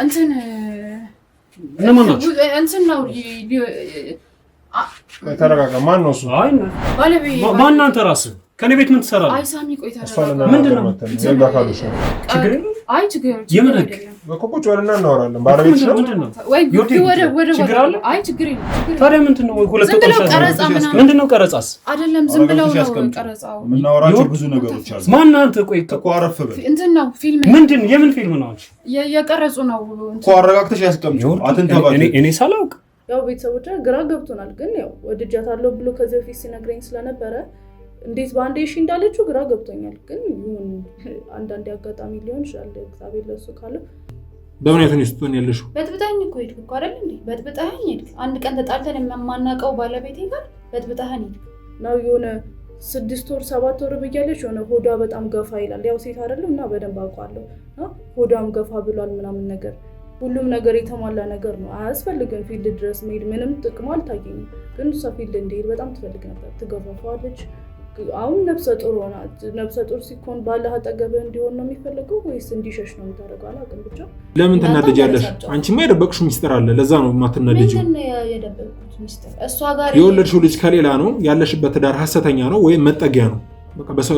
እንትን እንትን ነው። ተረጋጋ። ማን ነው እሱ? ማን አንተ ራስህ ከኔ ቤት ምን ትሰራለህ? አይ ሳሚ፣ ቆይ ተረጋጋ። ምንድን ነው? ችግር አይ ችግር የምን ህግ እኮ ቁጭ በልና እናወራለን። ባለቤትሽ ነው? ምንድን ነው? ወይ ወደ ችግር አለ? አይ ችግር የለም። ታዲያ ምንድን ነው? ሁለት ዝም ብለው ቀረጻ ምናምን ምንድን ነው? ቀረጻስ አይደለም፣ ዝም ብለው ነው ቀረጻው። የምናወራቸው ብዙ ነገሮች አሉ። ማን አንተ? ቆይ እኮ አረፍ በል። እንትን ነው ፊልም። ምንድን የምን ፊልም ነው? አንቺ የቀረጹ ነው እኮ አረጋግተሽ ያስቀምጪው። አትንተባተቢ። እኔ ሳላውቅ ያው ቤተሰቦቿ ግራ ገብቶናል። ግን ያው ወድጃታለሁ ብሎ ከዚህ በፊት ሲነግረኝ ስለነበረ እንዴት በአንዴ እሺ እንዳለችው ግራ ገብቶኛል። ግን ይሁን አንዳንዴ አጋጣሚ ሊሆን ይችላል። እግዚአብሔር ለሱ ካለው በምን አይነት ሁኔታ ውስጥ ነው ያለሽው? በጥብጠኸኝ እኮ ሄድክ እኮ አይደል እንዴ? በጥብጠኸኝ ሄድክ። አንድ ቀን ተጣልተን የማናውቀው ባለቤቴ ጋር በጥብጠኸኝ ሄድክ። ነው የሆነ 6 ወር 7 ወር ብያለች። የሆነ ሆዷ በጣም ገፋ ይላል። ያው ሴት አይደለም እና በደንብ አውቀዋለሁ። ሆዷም ገፋ ብሏል ምናምን ነገር ሁሉም ነገር የተሟላ ነገር ነው። አያስፈልግም field ድረስ መሄድ ምንም ጥቅሙ አልታየኝም። ግን እሷ field እንዲሄድ በጣም ትፈልግ ነበር፣ ትገፋፋዋለች። አሁን ነፍሰ ጡር ሆና ነፍሰ ጡር ሲኮን ባለህ አጠገብህ እንዲሆን ነው የሚፈልገው ወይስ እንዲሸሽ ነው የምታደርገው? አላውቅም ብቻ። ለምን ትናደጃለሽ? አንቺማ የደበቅሽው ሚስጥር አለ። ለዛ ነው የማትናደጂው። ምንድን ነው የደበቅኩት ሚስጥር? እሷ ጋር የወለድሽው ልጅ ከሌላ ነው፣ ያለሽበት ትዳር ሀሰተኛ ነው ወይም መጠጊያ ነው። በቃ በሰው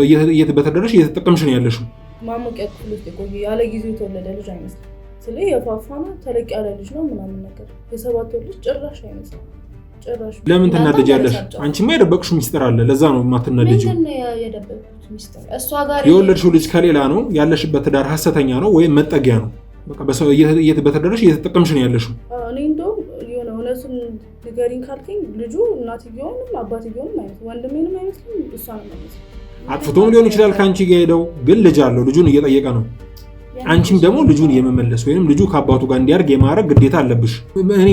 በተደረሽ እየተጠቀምሽ ነው ያለሽው። ማሞቂያ ክፍል ውስጥ የቆየ ያለ ጊዜው የተወለደ ልጅ አይመስልም። ስለ የፋፋ ነው ተለቅ ያለ ልጅ ነው ምናምን ነገር የ7 ወር ልጅ ጭራሽ አይመስልም። ጭራሽ። ለምን ትናደጃለሽ? አንቺማ የደበቅሽው ሚስጥር አለ። ለዛ ነው የማትናደጂው። ምንድን ነው የደበቅኩት ሚስጥር? እሷ ጋር የወለድሽው ልጅ ከሌላ ነው፣ ያለሽበት ትዳር ሀሰተኛ ነው ወይም መጠጊያ ነው። በቃ በሰው በተደረሽ እየተጠቀምሽ ነው ያለሽው። እኔ እንደውም የሆነ እውነቱን ንገሪኝ ካልከኝ ልጁ እናትየውንም አባትየውንም አይመስልም፣ ወንድሜንም አይመስልም፣ እሷንም አይመስልም። አጥፍቶም ሊሆን ይችላል ከአንቺ ጋር ሄደው፣ ግን ልጅ አለው። ልጁን እየጠየቀ ነው። አንቺም ደግሞ ልጁን የመመለስ ወይም ልጁ ከአባቱ ጋር እንዲያርግ የማድረግ ግዴታ አለብሽ። እኔ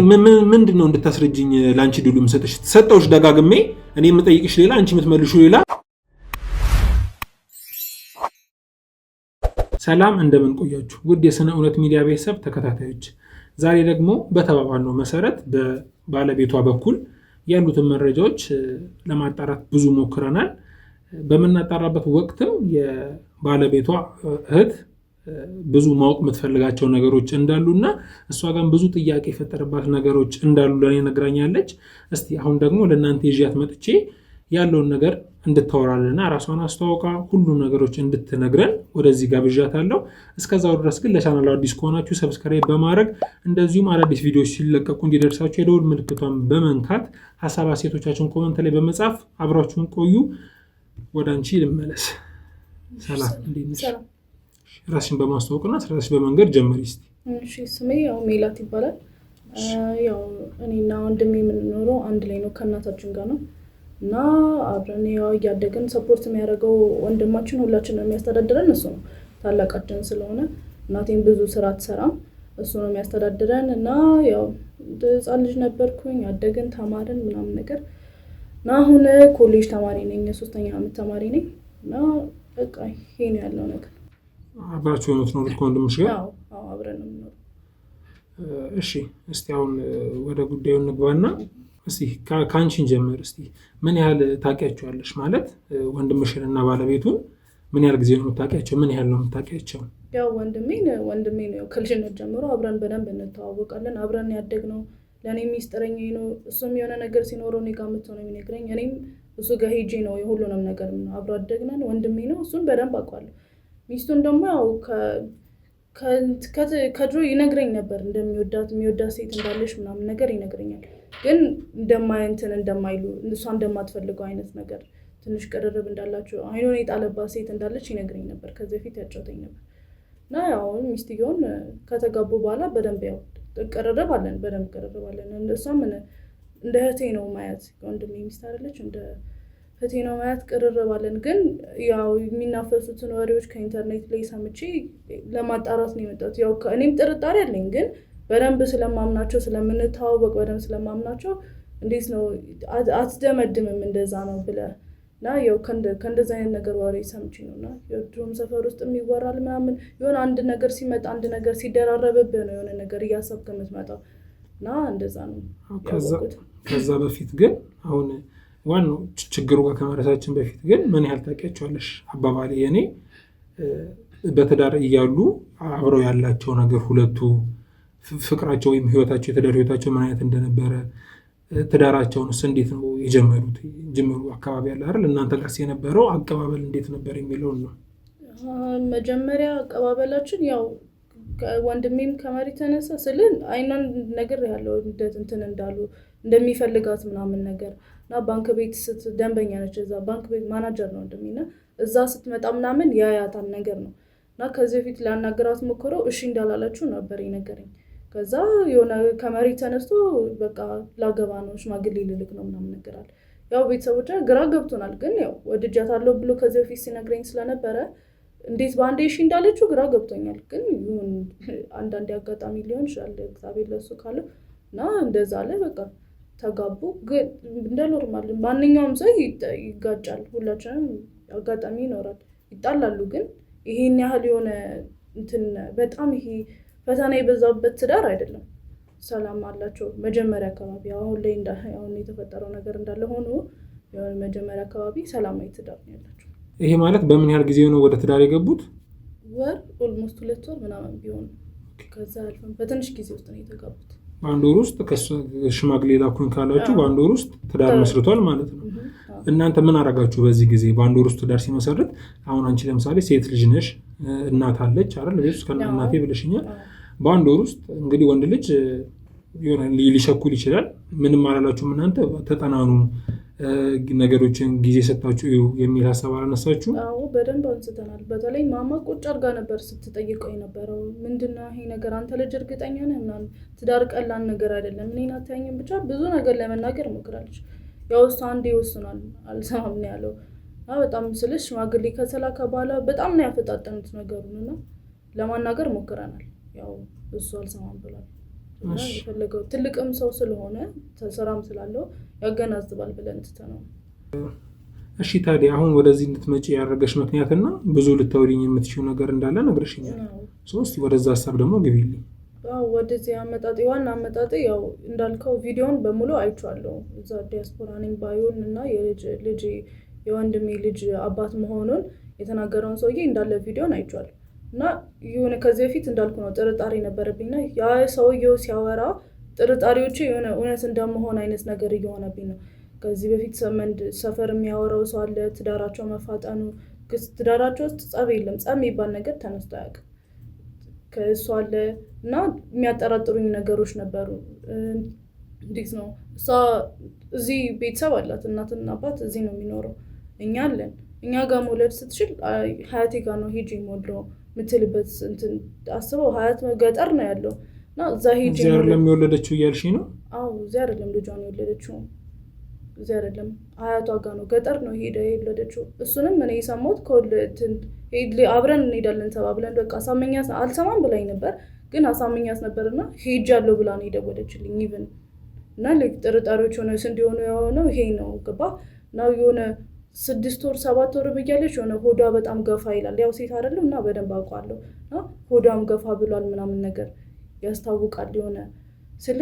ምንድን ነው እንድታስረጅኝ ለአንቺ ድሉ የምሰጥሽ? ሰጠውሽ ደጋግሜ። እኔ የምጠይቅሽ ሌላ፣ አንቺ የምትመልሹ ሌላ። ሰላም እንደምን ቆያችሁ? ውድ የስነ እውነት ሚዲያ ቤተሰብ ተከታታዮች፣ ዛሬ ደግሞ በተባባልነው መሰረት በባለቤቷ በኩል ያሉትን መረጃዎች ለማጣራት ብዙ ሞክረናል። በምናጣራበት ወቅትም የባለቤቷ እህት ብዙ ማወቅ የምትፈልጋቸው ነገሮች እንዳሉ እና እሷ ጋር ብዙ ጥያቄ የፈጠረባት ነገሮች እንዳሉ ለእኔ ነግራኛለች። እስቲ አሁን ደግሞ ለእናንተ ይዣት መጥቼ ያለውን ነገር እንድታወራልና ራሷን አስተዋውቃ ሁሉም ነገሮች እንድትነግረን ወደዚህ ጋብዣታለሁ። እስከዛው ድረስ ግን ለቻናሉ አዲስ ከሆናችሁ subscribe በማድረግ እንደዚሁም አዳዲስ ቪዲዮዎች ሲለቀቁ እንዲደርሳችሁ የደወል ምልክቷን በመንካት ሀሳብ አስተያየቶቻችሁን comment ላይ በመጻፍ አብራችሁን ቆዩ። ወደ አንቺ ልመለስ። ሰላም፣ እንዴት ነሽ? ራስሽን በማስተዋወቅና ስለራስሽ በመንገድ ጀምሪ እስኪ። እሺ፣ ስሜ ያው ሜላት ይባላል። ያው እኔና ወንድሜ የምንኖረው አንድ ላይ ነው ከእናታችን ጋር ነው እና አብረን ያው እያደግን support የሚያደርገው ወንድማችን ሁላችንን የሚያስተዳድረን እሱ ነው። ታላቃችን ስለሆነ እናቴም ብዙ ስራ አትሰራም፣ እሱ ነው የሚያስተዳድረን እና ያው ህፃን ልጅ ነበርኩኝ። አደግን፣ ተማርን ምናምን ነገር እና አሁን ኮሌጅ ተማሪ ነኝ፣ የሶስተኛ ዓመት ተማሪ ነኝ እና በቃ ይሄ ነው ያለው ነገር። አብራችሁ የምትኖሩት ከወንድምሽ ጋር? አዎ፣ አብረን ነው የምንኖረው። እሺ፣ እስቲ አሁን ወደ ጉዳዩ እንግባና እስቲ ከአንቺን ጀምር። እስቲ ምን ያህል ታውቂያቸዋለሽ? ማለት ወንድምሽን እና ባለቤቱን ምን ያህል ጊዜ ነው የምታውቂያቸው? ምን ያህል ነው የምታውቂያቸው? ያው ወንድሜ ነው ከልጅነት ጀምሮ አብረን በደንብ እንተዋወቃለን። አብረን ያደግነው ለእኔ ሚስጥረኛ ነው። እሱም የሆነ ነገር ሲኖረው እኔ ጋር መጥቶ ነው የሚነግረኝ። እኔም እሱ ጋር ሄጄ ነው የሁሉንም ነገር አብሮ አደግነን። ወንድሜ ነው፣ እሱን በደንብ አውቀዋለሁ። ሚስቱን ደግሞ ያው ከድሮ ይነግረኝ ነበር እንደሚወዳት የሚወዳት ሴት እንዳለች ምናምን ነገር ይነግረኛል። ግን እንደማይንትን እንደማይሉ እሷ እንደማትፈልገው አይነት ነገር ትንሽ ቅርርብ እንዳላቸው አይኑን የጣለባት ሴት እንዳለች ይነግረኝ ነበር። ከዚህ በፊት ያጫውተኝ ነበር እና ያው ሚስትየውን ከተጋቡ በኋላ በደንብ ያው ቅርርብ አለን፣ በደንብ ቅርርብ አለን። እሷም እንደ እህቴ ነው ማያት፣ ወንድሜ ሚስት አይደለች እንደ እህቴ ነው ማያት፣ ቅርርብ አለን። ግን ያው የሚናፈሱትን ወሬዎች ከኢንተርኔት ላይ ሰምቼ ለማጣራት ነው የመጣሁት። ያው እኔም ጥርጣሬ አለኝ፣ ግን በደንብ ስለማምናቸው ስለምንተዋወቅ በደንብ ስለማምናቸው እንዴት ነው አትደመድምም እንደዛ ነው ብለህ እና ያው ከእንደዛ አይነት ነገር ወሬ ሰምቼ ነው እና ድሮም ሰፈር ውስጥ የሚወራል ምናምን የሆነ አንድ ነገር ሲመጣ አንድ ነገር ሲደራረብብህ ነው የሆነ ነገር እያሰብክ የምትመጣው እና እንደዛ ነው ያወቅሁት። ከዛ በፊት ግን አሁን ዋናው ችግሩ ጋር ከመድረሳችን በፊት ግን ምን ያህል ታውቂያቸዋለሽ? አባባሌ የኔ በትዳር እያሉ አብረው ያላቸው ነገር ሁለቱ ፍቅራቸው ወይም ህይወታቸው የትዳር ህይወታቸው ምን አይነት እንደነበረ ትዳራቸውንስ እንዴት ነው የጀመሩት? ጅምሩ አካባቢ ያለ አይደል? እናንተ ጋርስ የነበረው አቀባበል እንዴት ነበር የሚለውን ነው። መጀመሪያ አቀባበላችን ያው ወንድሜም ከመሬት ተነሳ ስልን አይናን ነገር ያለው እንትን እንዳሉ እንደሚፈልጋት ምናምን ነገር እና ባንክ ቤት ደንበኛ ነች፣ እዛ ባንክ ቤት ማናጀር ነው ወንድሜ እና እዛ ስትመጣ ምናምን ያያታል ነገር ነው እና ከዚህ በፊት ሊያናግራት ሞክሮ እሺ እንዳላለችው ነበር የነገረኝ። ከዛ የሆነ ከመሬት ተነስቶ በቃ ላገባ ነው ሽማግሌ ልልክ ነው ምናምን ነገር አለ። ያው ቤተሰቦቿ ግራ ገብቶናል፣ ግን ያው ወድጃታለሁ ብሎ ከዚህ በፊት ሲነግረኝ ስለነበረ እንዴት በአንዴ እሺ እንዳለችው ግራ ገብቶኛል። ግን ይሁን አንዳንዴ አጋጣሚ ሊሆን ይችላል እግዚአብሔር ለሱ ካለው እና እንደዛ አለ። በቃ ተጋቡ። ግን እንደ normal ማንኛውም ሰው ይጋጫል፣ ሁላችንም አጋጣሚ ይኖራል፣ ይጣላሉ። ግን ይሄን ያህል የሆነ እንትን በጣም ይሄ ፈተና የበዛበት ትዳር አይደለም። ሰላም አላቸው መጀመሪያ አካባቢ። አሁን ላይ አሁን የተፈጠረው ነገር እንዳለ ሆኖ የሆነ መጀመሪያ አካባቢ ሰላማዊ ትዳር ነው ያላቸው። ይሄ ማለት በምን ያህል ጊዜ ነው ወደ ትዳር የገቡት? ወር almost 2 ወር ምናምን ቢሆን ከዛ አልፈን በትንሽ ጊዜ ውስጥ ነው የተጋቡት። በአንድ ወር ውስጥ ሽማግሌ ላኩኝ ካላችሁ በአንድ ወር ውስጥ ትዳር መስርቷል ማለት ነው። እናንተ ምን አደረጋችሁ በዚህ ጊዜ? በአንድ ወር ውስጥ ትዳር ሲመሰርት አሁን አንቺ ለምሳሌ ሴት ልጅ ነሽ፣ እናት አለች አይደል? ቤት ውስጥ ከእናቴ ብለሽኛል። በአንድ ወር ውስጥ እንግዲህ ወንድ ልጅ የሆነ ሊሸኩል ይችላል። ምንም አላላችሁም እናንተ? ተጠናኑ፣ ነገሮችን ጊዜ ሰጣችሁ እዩ የሚል ሀሳብ አላነሳችሁ? አዎ በደንብ አንስተናል። በተለይ ማማ ቁጭ አድርጋ ነበር ስትጠይቀው የነበረው። ምንድነው ይሄ ነገር አንተ ልጅ እርግጠኛ ነህ ምናምን፣ ትዳር ቀላል ነገር አይደለም፣ እኔን አታየኝም፣ ብቻ ብዙ ነገር ለመናገር ሞክራለች። ያው እሱ አንዴ ይወስናል አልሰማም ነው ያለው። በጣም ስልሽ ሽማግሌ ከተላከ በኋላ በጣም ነው ያፈጣጠኑት ነገሩን እና ለማናገር ሞክረናል። ያው እሱ አልሰማም ብሏል። የፈለገው ትልቅም ሰው ስለሆነ ስራም ስላለው ያገናዝባል ብለን ትተነው። እሺ ታዲያ አሁን ወደዚህ እንድትመጪ ያደረገሽ ምክንያትና ብዙ ልታወሪኝ የምትችይው ነገር እንዳለ ነግረሽኛል። ሶስት ወደዛ ሀሳብ ደግሞ ግቢልኝ። አዎ ወደዚህ አመጣጤ ዋና አመጣጤ ያው እንዳልከው ቪዲዮን በሙሉ አይቼዋለሁ። እዛ ዲያስፖራ ነኝ ባዩን እና የልጅ የወንድሜ ልጅ አባት መሆኑን የተናገረውን ሰውዬ እንዳለ ቪዲዮን አይቼዋለሁ። እና የሆነ ከዚህ በፊት እንዳልኩ ነው ጥርጣሬ ነበረብኝና ያ ሰውዬው ሲያወራ ጥርጣሬዎቼ የሆነ እውነት እንደመሆን አይነት ነገር እየሆነብኝ ነው። ከዚህ በፊት ሰፈር የሚያወራው ሰው አለ፣ ትዳራቸው መፋጠኑ፣ ትዳራቸው ውስጥ ጸብ የለም፣ ጸብ የሚባል ነገር ተነስቶ አያውቅም። ከእሱ አለ እና የሚያጠራጥሩኝ ነገሮች ነበሩ። እንዴት ነው እሷ እዚህ ቤተሰብ አላት፣ እናትና አባት እዚህ ነው የሚኖረው፣ እኛ አለን። እኛ ጋር መውለድ ስትችል ሀያቴ ጋር ነው ሄጄ የምወልደው የምትልበት እንትን አስበው። ሀያት ገጠር ነው ያለው እና እዛ ሄጄ እዚህ አይደለም የወለደችው እያልሽኝ ነው? አዎ እዚህ አይደለም ልጇን የወለደችው፣ እዚህ አይደለም ሀያቷ ጋር ነው፣ ገጠር ነው ሄደ የወለደችው። እሱንም እኔ የሰማሁት አብረን እንሄዳለን ተባብለን በቃ አሳመኛት፣ አልሰማም ብላኝ ነበር ግን አሳመኛት ነበርና ሄጃለሁ ብላ ነው የደወለችልኝ። even እና ልክ ጥርጣሬዎች ሆነ እንዲሆኑ የሆነው ይሄ ነው ገባ እና የሆነ 6 ወር 7 ወር ብያለች። የሆነ ሆዷ በጣም ገፋ ይላል። ያው ሴት አይደለም እና በደንብ አውቀዋለሁ። እና ሆዷም ገፋ ብሏል ምናምን ነገር ያስታውቃል። የሆነ ስለ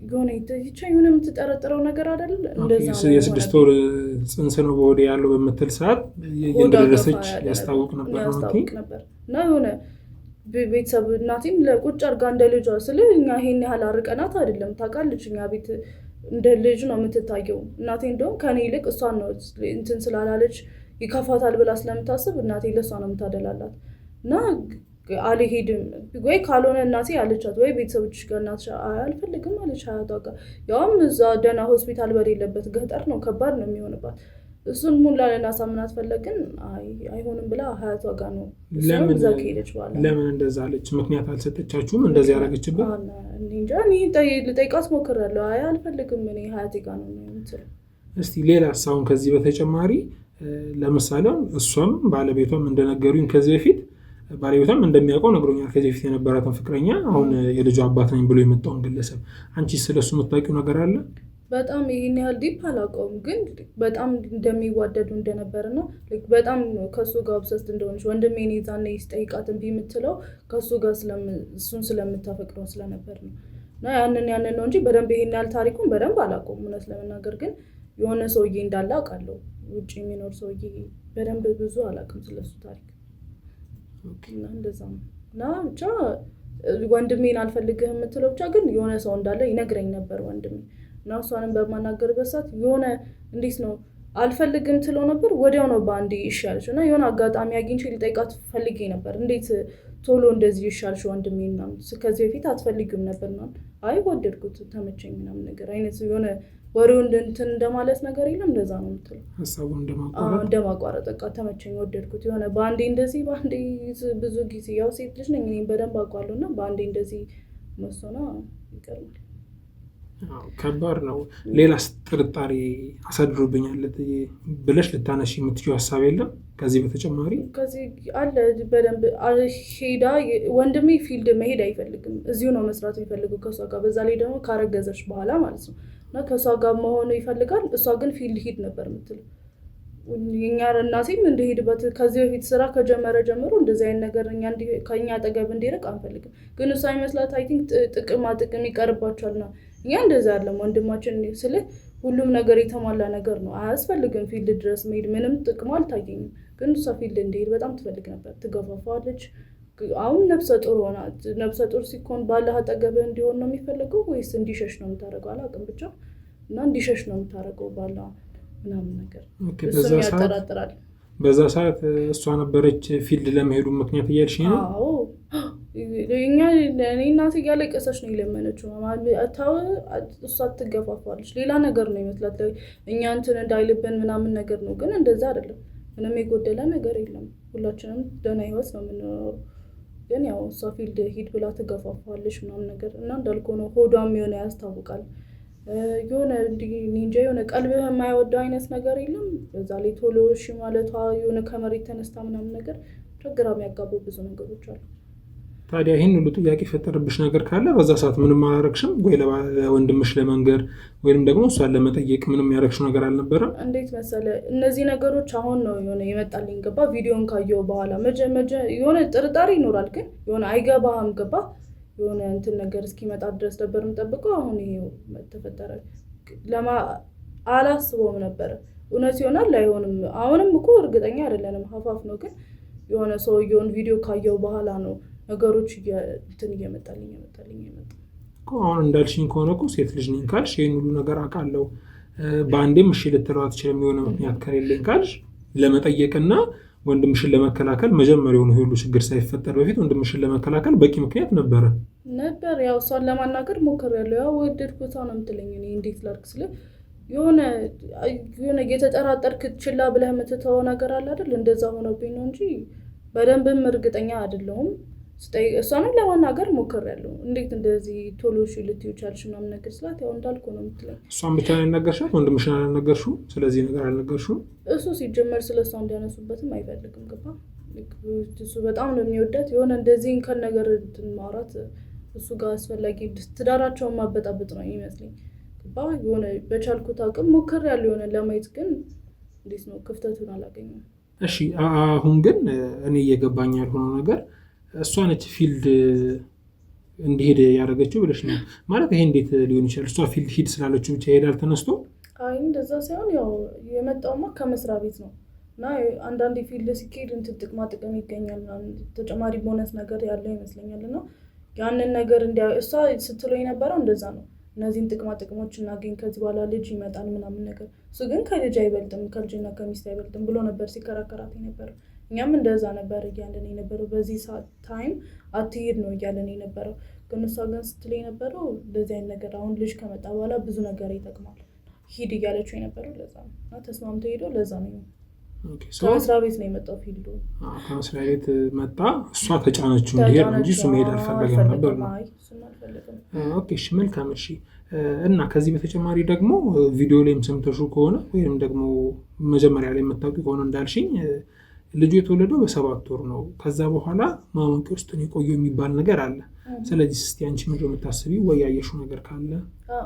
የሆነ ይቻ የሆነ የምትጠረጥረው ነገር አይደል? እንደዛ ነው። የ6 ወር ጽንስ ነው በሆዴ ያለው በምትል ሰዓት እንደደረሰች ያስታውቅ ነበር እና የሆነ ቤተሰብ እናቴም ለቁጭ አድርጋ እንደ ልጇ ስለ እኛ ይሄን ያህል አርቀናት አይደለም ታውቃለች። እኛ ቤት እንደ ልጅ ነው የምትታየው። እናቴ እንደውም ከኔ ይልቅ እሷን ነው እንትን ስላላለች ይከፋታል ብላ ስለምታስብ እናቴ ለእሷ ነው የምታደላላት። እና አልሄድም ወይ ካልሆነ እናቴ አለቻት ወይ ቤተሰቦችሽ ጋር እናትሽ አልፈልግም አለች ሀያቷ ጋር። ያውም እዛ ደህና ሆስፒታል በሌለበት ገጠር ነው፣ ከባድ ነው የሚሆንባት። እሱን ሙላ ልናሳምናት ፈለግን፣ አይሆንም ብላ ሀያቷ ጋር ነው እዛ ከሄደች በኋላ። ለምን እንደዛ አለች? ምክንያት አልሰጠቻችሁም? እንደዚህ ያደረገችበት? እንጃ እኔ ልጠይቃት ሞክሬያለሁ። አይ አልፈልግም እኔ ሀያቴ ጋር ነው የምትለው። እስቲ ሌላ አሁን ከዚህ በተጨማሪ ለምሳሌ እሷም ባለቤቷም እንደነገሩኝ ከዚህ በፊት ባለቤቷም እንደሚያውቀው ነግሮኛል። ከዚህ በፊት የነበራትን ፍቅረኛ አሁን የልጇ አባት ነኝ ብሎ የመጣውን ግለሰብ አንቺ ስለሱ የምታውቂው ነገር አለ? በጣም ይሄን ያህል deep አላውቀውም፣ ግን በጣም እንደሚዋደዱ እንደነበርና በጣም ከሱ ጋር obsessed እንደሆነች ወንድሜ እኔ ዛኔ ስጠይቃት እምቢ የምትለው ከሱ ጋር እሱን ስለምታፈቅረው ስለነበር ነው። እና ያንን ነው እንጂ በደንብ ይሄን ያህል ታሪኩን በደንብ አላውቀውም እውነት ለመናገር። ግን የሆነ ሰውዬ እንዳለ አውቃለሁ፣ ውጭ የሚኖር ሰውዬ። በደንብ ብዙ አላውቅም ስለሱ ታሪክ። እና እንደዛ ነው። እና ብቻ ወንድሜን አልፈልግህም የምትለው ብቻ ግን የሆነ ሰው እንዳለ ይነግረኝ ነበር ወንድሜ። እና እሷንም በማናገርበት ሰዓት የሆነ እንዴት ነው አልፈልግም ትለው ነበር፣ ወዲያው ነው በአንዴ እሺ ያለችው። እና የሆነ አጋጣሚ አግኝቼ ልጠይቃት ፈልጌ ነበር፣ እንዴት ቶሎ እንደዚህ ይሻልሽ ወንድሜ ምናምን፣ ከዚህ በፊት አትፈልጊውም ነበር ምናምን። አይ ወደድኩት ተመቸኝ ምናምን ነገር አይነት የሆነ ወሬው እንትን እንደማለት ነገር የለም፣ እንደዛ ነው የምትለው። ሀሳቡን እንደማቋረጥ እንደማቋረጥ በቃ ተመቸኝ ወደድኩት የሆነ በአንዴ እንደዚህ በአንዴ ብዙ ጊዜ ያው ሴት ልጅ ነኝ እኔም በደንብ አውቃለሁ። እና በአንዴ እንደዚህ መሶና ይቀርማል። ከባድ ነው። ሌላስ ጥርጣሬ አሳድሮብኛል ብለሽ ልታነሺ የምትችይው ሀሳብ የለም ከዚህ በተጨማሪ? ከዚህ አለ በደንብ ሄዳ ወንድሜ field መሄድ አይፈልግም፣ እዚሁ ነው መስራት የሚፈልገው ከእሷ ጋር። በዛ ላይ ደግሞ ካረገዘች በኋላ ማለት ነው። እና ከእሷ ጋር መሆኑ ይፈልጋል። እሷ ግን field ሂድ ነበር የምትለው። የኛ እናቴም እንደሄድበት ከዚህ በፊት ስራ ከጀመረ ጀምሮ እንደዚህ አይነት ነገር ከእኛ አጠገብ እንዲርቅ አንፈልግም። ግን እሷ ይመስላት I think ጥቅማ ጥቅም ይቀርባቸዋልና እኛ እንደዛ አይደለም። ወንድማችን ስልህ ሁሉም ነገር የተሟላ ነገር ነው፣ አያስፈልግም field ድረስ መሄድ ምንም ጥቅሙ አልታየኝም። ግን እሷ field እንዲሄድ በጣም ትፈልግ ነበር፣ ትገፋፋዋለች። አሁን ነፍሰ ጡር ሆና ነፍሰ ጡር ሲኮን ባለህ አጠገብህ እንዲሆን ነው የሚፈልገው ወይስ እንዲሸሽ ነው የምታደርገው? አላውቅም ብቻ እና እንዲሸሽ ነው የምታደርገው ባላ ምናምን ነገር እሱም ያጠራጥራል። በዛ ሰዓት እሷ ነበረች field ለመሄዱ ምክንያት እያልሽኝ ነው? አዎ እኛ እኔ እናቴ እያለቀሰች ነው የለመነችው። ተው እሷ ትገፋፋለች፣ ሌላ ነገር ነው ይመስላት እኛ እንትን እንዳይልብን ምናምን ነገር ነው። ግን እንደዛ አይደለም፣ ምንም የጎደለ ነገር የለም። ሁላችንም ደህና ህይወት ነው የምንኖረው። ግን ያው እሷ field ሂድ ብላ ትገፋፋለች ምናምን ነገር እና እንዳልኩህ ነው። ሆዷም የሆነ ያስታውቃል የሆነ እንጃ የሆነ ቀልብህ የማይወደው አይነት ነገር የለም። በዛ ላይ ቶሎ እሺ ማለቷ የሆነ ከመሬት ተነስታ ምናምን ነገር ግራ የሚያጋቡ ብዙ ነገሮች አሉ። ታዲያ ይህን ሁሉ ጥያቄ የፈጠረብሽ ነገር ካለ በዛ ሰዓት ምንም አላረግሽም ወይ? ለወንድምሽ ለመንገር ወይም ደግሞ እሷን ለመጠየቅ ምንም ያረግሽው ነገር አልነበረም? እንዴት መሰለ እነዚህ ነገሮች አሁን ነው የሆነ የመጣልኝ ገባ። ቪዲዮን ካየው በኋላ የሆነ ጥርጣሬ ይኖራል፣ ግን የሆነ አይገባህም ገባ። የሆነ እንትን ነገር እስኪመጣ ድረስ ነበር የምጠብቀው። አሁን ይሄው ተፈጠረ። አላስበውም ነበረ እውነት ይሆናል አይሆንም። አሁንም እኮ እርግጠኛ አይደለንም፣ ሀፋፍ ነው። ግን የሆነ ሰውየውን ቪዲዮ ካየው በኋላ ነው ነገሮች እንትን እየመጣልኝ እየመጣልኝ እየመጣ አሁን እንዳልሽኝ ከሆነ እኮ ሴት ልጅ ነኝ ካልሽ ይህን ሁሉ ነገር አውቃለሁ፣ በአንዴም እሺ ልትለው አትችልም። የሆነ ምክንያት ከሌለኝ ካልሽ ለመጠየቅና ወንድምሽን ለመከላከል መጀመሪያውኑ ሁሉ ችግር ሳይፈጠር በፊት ወንድምሽን ለመከላከል በቂ ምክንያት ነበረ ነበር። ያው እሷን ለማናገር ሞክሬያለሁ። ያው ወደድኩት ነው የምትለኝ። እኔ እንዴት ላድርግ ስለ የሆነ የሆነ እየተጠራጠርክ ችላ ብለህ የምትተወው ነገር አለ አይደል? እንደዛ ሆኖብኝ ነው እንጂ በደንብም እርግጠኛ አይደለሁም። እሷንም ለማናገር ሞክሬያለሁ። እንዴት እንደዚህ ቶሎ እሺ ልትይው ቻልሽ ምናምን ነገር ስላት ያው እንዳልኩህ ነው የምትለኝ። እሷን ብቻ ነው ያልነገርሻት? ወንድምሽን አልነገርሽውም? ስለዚህ ነገር አልነገርሽውም? እሱ ሲጀመር ስለ እሷ እንዲያነሱበትም አይፈልግም። ገባ? እሱ በጣም ነው የሚወዳት። የሆነ እንደዚህ እንከን ነገር እንትን ማውራት እሱ ጋር አስፈላጊ ትዳራቸውን ማበጣበጥ ነው የሚመስለኝ። ገባ? የሆነ በቻልኩት አቅም ሞክሬያለሁ የሆነ ለማየት፣ ግን እንዴት ነው ክፍተቱን አላገኘሁም። እሺ አሁን ግን እኔ እየገባኝ ያልሆነው ነገር እሷ ነች field እንዲሄድ ያደረገችው ብለሽ ነው ማለት? ይሄ እንዴት ሊሆን ይችላል? እሷ field ሂድ ስላለችው ብቻ ይሄዳል ተነስቶ? አይ እንደዛ ሳይሆን ያው የመጣውማ ከመስሪያ ቤት ነው። እና አንዳንዴ field ሲኬድ እንትን ጥቅማ ጥቅም ይገኛል ተጨማሪ ቦነስ ነገር ያለው ይመስለኛል። እና ያንን ነገር እንዲያ እሷ ስትለው የነበረው እንደዛ ነው። እነዚህን ጥቅማ ጥቅሞች እናገኝ ከዚህ በኋላ ልጅ ይመጣል ምናምን ነገር፣ እሱ ግን ከልጅ አይበልጥም ከልጅና ከሚስት አይበልጥም ብሎ ነበር ሲከራከራት የነበረው። እኛም እንደዛ ነበር እያለን የነበረው። በዚህ ሰዓት time አትሄድ ነው እያለን የነበረው። ግን እሷ ግን ስትል የነበረው እንደዚህ አይነት ነገር አሁን ልጅ ከመጣ በኋላ ብዙ ነገር ይጠቅማል ሂድ እያለችው የነበረው ለዛ ነው። እና ተስማምቶ ሄዶ ለዛ ነው። ከመስሪያ ቤት ነው የመጣው field ኡ። ከመስሪያ ቤት መጣ። እሷ ተጫነችው እንዲሄድ እንጂ እሱ መሄድ አልፈለገም ነበር ነው። Okay እሺ፣ መልካም እሺ። እና ከዚህ በተጨማሪ ደግሞ ቪዲዮ ላይም ሰምተሽው ከሆነ ወይም ደግሞ መጀመሪያ ላይ የምታውቂው ከሆነ እንዳልሽኝ ልጁ የተወለደው በ7 ወር ነው። ከዛ በኋላ ማሞቂያ ውስጥ ነው የቆየው የሚባል ነገር አለ። ስለዚህ እስቲ አንቺ ምንድን ነው የምታስቢው ወይ ያየሽው ነገር ካለ?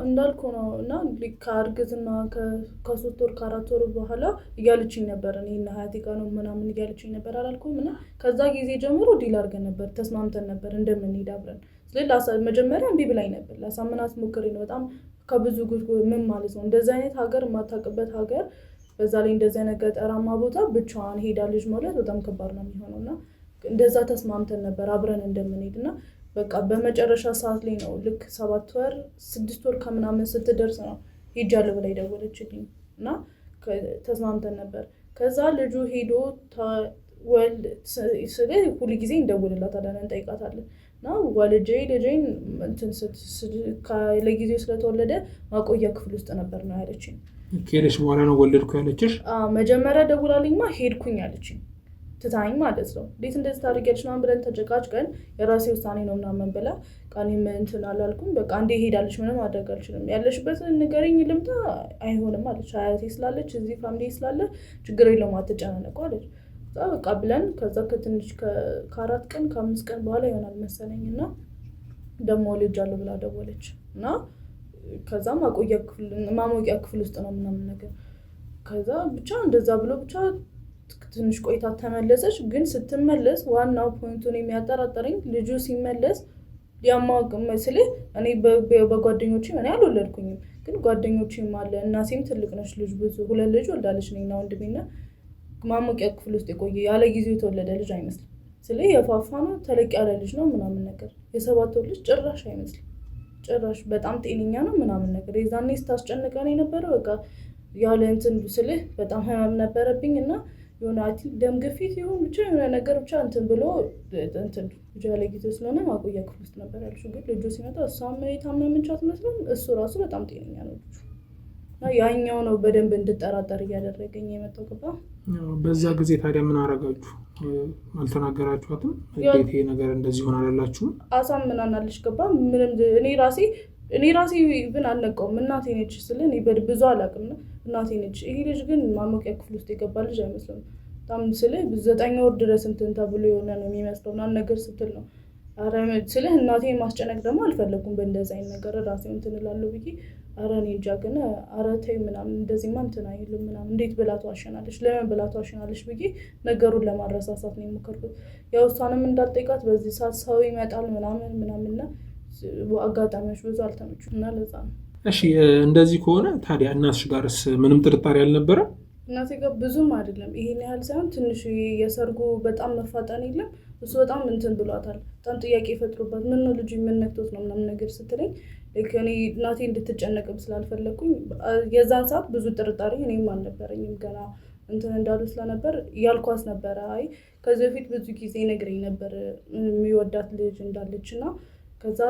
እንዳልኩ ነው። እና ከእርግዝና ከ3 ወር ከ4 ወር በኋላ እያለችኝ ነበር። እኔ እና ሀያቴ ጋር ነው ምናምን እያለችኝ ነበር አላልኩም። እና ከዛ ጊዜ ጀምሮ deal አድርገን ነበር፣ ተስማምተን ነበር እንደምንሄድ አብረን። ስለዚህ መጀመሪያ እምቢ ብላኝ ነበር። ላሳምናት ሞክሬ ነው። በጣም ከብዙ ምን ማለት ነው እንደዚህ አይነት ሀገር የማታውቅበት ሀገር፣ በዛ ላይ እንደዚህ አይነት ገጠራማ ቦታ ብቻዋን ሄዳ ልጅ መውለድ በጣም ከባድ ነው የሚሆነው። እና እንደዛ ተስማምተን ነበር አብረን እንደምንሄድ እና በቃ በመጨረሻ ሰዓት ላይ ነው ልክ 7 ወር 6 ወር ከምናምን ስትደርስ ነው ሄጃለሁ ብላ የደወለችልኝ እና ተስማምተን ነበር። ከዛ ልጁ ሄዶ ስለ ሁል ጊዜ እንደውልላታለን፣ እንጠይቃታለን እና ወልጄ ልጄን እንትን ለጊዜው ስለተወለደ ማቆያ ክፍል ውስጥ ነበር ነው ያለችኝ። ከሄደች በኋላ ነው ወለድኩ ያለችሽ? መጀመሪያ ደውላልኝማ ሄድኩኝ አለችኝ። ትታኝ ማለት ነው። እንዴት እንደዚህ ታደርጊያለሽ ምናምን ብለን ተጨቃጭቀን የራሴ ውሳኔ ነው ምናምን ብላ እኔም እንትን አላልኩም። በቃ እንዴ ሄዳለች፣ ምንም ማድረግ አልችልም። ያለሽበትን ንገሪኝ ልምጣ፣ አይሆንም አለች። አያቴ ስላለች እዚህ family ስላለ ችግር የለውም አትጨናነቁ አለች። በቃ ብለን ከዛ ከትንሽ ከ4 ቀን ከ5 ቀን በኋላ ይሆናል መሰለኝ እና ደግሞ ወልጃለሁ ብላ ደወለች እና ከዛ ማቆያ ክፍል ማሞቂያ ክፍል ውስጥ ነው ምናምን ነገር ከዛ ብቻ እንደዛ ብሎ ብቻ ትንሽ ቆይታ ተመለሰች። ግን ስትመለስ ዋናው point ኡን የሚያጠራጠረኝ ልጁ ሲመለስ ያማወቅ ስልህ እኔ በጓደኞቼ እኔ አልወለድኩኝም፣ ግን ጓደኞቼም አለ እናቴም ትልቅ ነች፣ ልጅ ብዙ ሁለት ልጅ ወልዳለች እኔና ወንድሜና ማሞቂያ ክፍል ውስጥ የቆየ ያለ ጊዜው የተወለደ ልጅ አይመስልም። ስልህ የፋፋ ነው፣ ተለቅ ያለ ልጅ ነው ምናምን ነገር የ7 ወር ልጅ ጭራሽ አይመስልም። ጭራሽ በጣም ጤነኛ ነው ምናምን ነገር የዛኔ ስታስጨንቀን የነበረ በቃ ያለ እንትን ስልህ በጣም ህመም ነበረብኝ እና የሆነ I think ደም ግፊት ይሁን ብቻ የሆነ ነገር ብቻ እንትን ብሎ እንትን ልጁ ያለ ጊዜው ስለሆነ ማቆያ ክፍል ውስጥ ነበር ያለችው። ግን ልጁ ሲመጣ እሷም የታመመች አትመስልም፣ እሱ ራሱ በጣም ጤነኛ ነው ልጁ። እና ያኛው ነው በደንብ እንድጠራጠር እያደረገኝ የመጣው። ገባ። በዛ ጊዜ ታዲያ ምን አረጋችሁ? አልተናገራችኋትም? እንዴት ይሄ ነገር እንደዚህ ሆን አላላችሁም? አሳምናናለች። ገባ። ምንም እኔ ራሴ ብን አልነቃውም። እናቴ ነች ስል እኔ ብዙ አላውቅም። እናቴ ነች። ይሄ ልጅ ግን ማሞቂያ ክፍል ውስጥ የገባ ልጅ አይመስልም። በጣም ስልህ 9 ወር ድረስ እንትን ተብሎ የሆነ ነው የሚመስለው ምናምን ነገር ስትል ነው። ኧረ ስልህ እናቴን ማስጨነቅ ደግሞ አልፈለኩም። በእንደዚህ አይነት ነገር ራሴ እንትን እላለሁ ብዬ ኧረ እኔ እንጃ ግን ኧረ ተይ ምናምን እንደዚህማ እንትን አይልም ምናምን እንዴት ብላ ትዋሸናለች? ለምን ብላ ትዋሸናለች ብዬ ነገሩን ለማረሳሳት ነው የሞከርኩት። ያው እሷንም እንዳልጠይቃት በዚህ ሰዓት ሰው ይመጣል ምናምን ምናምንና አጋጣሚዎች ብዙ አልተመቹም እና ለዛ ነው። እሺ፣ እንደዚህ ከሆነ ታዲያ እናትሽ ጋርስ ምንም ጥርጣሬ አልነበረም? እናቴ ጋር ብዙም አይደለም፣ ይሄን ያህል ሳይሆን ትንሽ የሰርጉ በጣም መፋጠን የለም እሱ በጣም እንትን ብሏታል። በጣም ጥያቄ ፈጥሮባት ምን ነው ልጁ የምነክቶት ነው ምናምን ነገር ስትለኝ እኔ እናቴ እንድትጨነቅም ስላልፈለግኩኝ የዛን ሰዓት ብዙ ጥርጣሬ እኔም አልነበረኝም ገና እንትን እንዳሉ ስለነበር ያልኳስ ነበረ። አይ ከዚህ በፊት ብዙ ጊዜ ነግረኝ ነበር የሚወዳት ልጅ እንዳለች እና ከዛ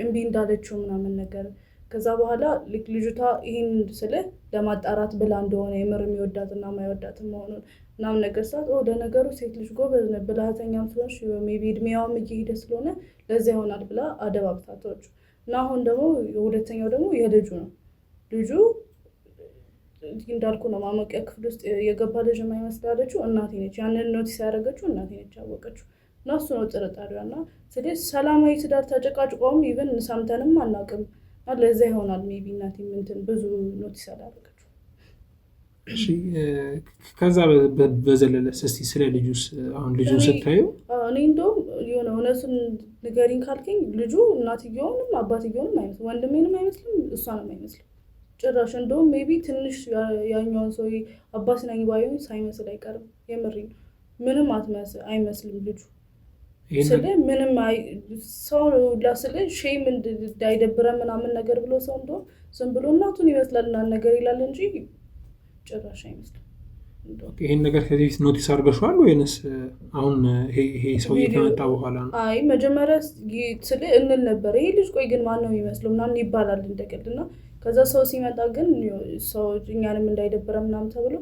እምቢ እንዳለችው ምናምን ነገር ከዛ በኋላ ልጅቷ ይህን ስልህ ለማጣራት ብላ እንደሆነ የምር የሚወዳትና የማይወዳት መሆኑን ምናምን ነገር ሰዓት ለነገሩ ሴት ልጅ ጎበዝ ነው ብልሃተኛም ስለሆንሽ maybe እድሜዋም እየሄደ ስለሆነ ለዚያ ይሆናል ብላ አደባብታቶች እና አሁን ደግሞ ሁለተኛው ደግሞ የልጁ ነው። ልጁ እንዳልኩ ነው ማሞቂያ ክፍል ውስጥ የገባ ልጅ የማይመስል ያለችው እናቴ ነች። ያንን notice ያደረገችው እናቴ ነች ያወቀችው እና እሱ ነው ጥርጣሬዋ። እና ስለዚህ ሰላማዊ ትዳር ተጨቃጭቆም even ሰምተንም አናውቅም። ለዛ ይሆናል maybe እናቴ እንትን ብዙ notice አላደረገችው። እሺ፣ ከዛ በዘለለስ እስቲ ስለ ልጁስ አሁን ልጁን ስታዩ? እኔ እንደውም የሆነ እውነቱን ንገሪኝ ካልከኝ ልጁ እናትየውንም አባትየውንም አይመስልም፣ ወንድሜንም አይመስልም፣ እሷንም አይመስልም ጭራሽ። እንደውም maybe ትንሽ ያኛውን ሰው አባት ነኝ ባዩን ሳይመስል አይቀርም። የምሬን ምንም አይመስልም ልጁ ስለ ምንም ሰው ስለ shame እንዳይደብረ ምናምን ነገር ብሎ ሰው እንደውም ዝም ብሎ እናቱን ይመስላል ምናምን ነገር ይላል እንጂ ጭራሽ አይመስልም። ይሄን ነገር ከዚህ በፊት notice አድርገሽዋል ወይንስ አሁን ይሄ ሰውዬ ከመጣ በኋላ ነው? አይ መጀመሪያ ስለ እንል ነበር ይሄ ልጅ ቆይ ግን ማን ነው የሚመስለው ምናምን ይባላል እንደቀልድ እና ከዛ ሰው ሲመጣ ግን ሰው እኛንም እንዳይደብረ ምናምን ተብሎ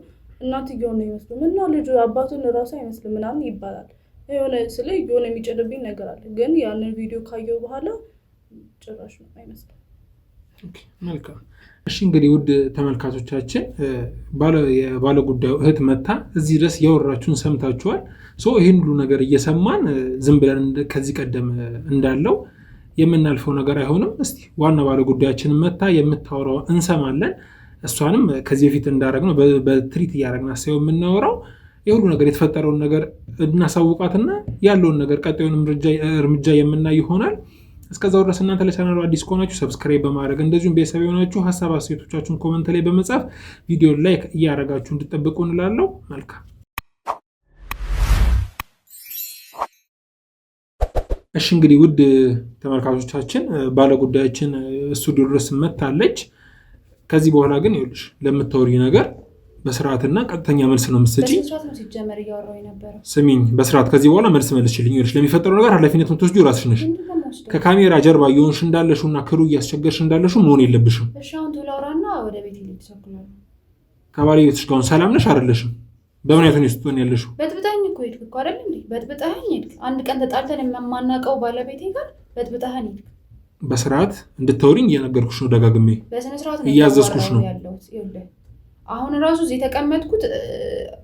እናትየውን ነው ይመስለው እና ልጁ አባቱን እራሱ አይመስልም ምናምን ይባላል። የሆነ ስለ የሆነ የሚጭንብኝ ነገር አለ። ግን ያንን ቪዲዮ ካየው በኋላ ጭራሽ ነው አይመስልም። መልካም። እሺ እንግዲህ ውድ ተመልካቾቻችን የባለ ጉዳዩ እህት መታ እዚህ ድረስ ያወራችሁን ሰምታችኋል። ይህን ሁሉ ነገር እየሰማን ዝም ብለን ከዚህ ቀደም እንዳለው የምናልፈው ነገር አይሆንም። እስቲ ዋና ባለ ጉዳያችንን መታ የምታወራው እንሰማለን። እሷንም ከዚህ በፊት እንዳረግነው በትሪት እያደረግናት ሳይሆን የምናወራው የሁሉ ነገር የተፈጠረውን ነገር እናሳውቃትና ያለውን ነገር ቀጣዩን እርምጃ የምናይ ይሆናል። እስከዛው ድረስ እናንተ ለቻናሉ አዲስ ከሆናችሁ subscribe በማድረግ እንደዚሁም ቤተሰብ የሆናችሁ ሀሳብ አስተያየቶቻችሁን comment ላይ በመጻፍ ቪዲዮ like እያደረጋችሁ እንድጠብቁ እንላለሁ። መልካም። እሺ እንግዲህ ውድ ተመልካቾቻችን ባለጉዳያችን ስቱዲዮ ድረስ መታለች። ከዚህ በኋላ ግን ይኸውልሽ ለምታወሪ ነገር በስርዓትና ቀጥተኛ መልስ ነው የምትሰጪኝ። በስነ ስርዓት ነው ሲጀመር እያወራሁ የነበረው። ስሚኝ፣ በስርዓት ከዚህ በኋላ መልስ መልሽልኝ። ይኸውልሽ ለሚፈጠረው ነገር ኃላፊነት የምትወስጂው ራስሽ ነሽ። ምንድን ነው የምወስደው? ከካሜራ ጀርባ እየሆንሽ እንዳለሽው እና ክሩ እያስቸገርሽ እንዳለሽው መሆን የለብሽም። እሺ አሁን ቶሎ አውራና ወደ ቤት ልሄድ እቸኩላለሁ። ከባለቤትሽ ጋር አሁን ሰላም ነሽ አይደለሽም? በምን አይነት ሁኔታ ውስጥ ነው ያለሽው? በጥብጠኸኝ እኮ ሄድክ እኮ አይደል እንዴ? በጥብጠኸኝ ሄድክ። አንድ ቀን ተጣልተን የማናውቀው ባለቤቴ ጋር በጥብጠኸኝ ሄድክ። በስርዓት እንድታወሪኝ እየነገርኩሽ ነው ደጋግሜ። በስነ ስርዓት ነው እያዘዝኩሽ ነው። እያወራሁ ያለሁት። ይኸውልህ አሁን ራሱ እዚህ የተቀመጥኩት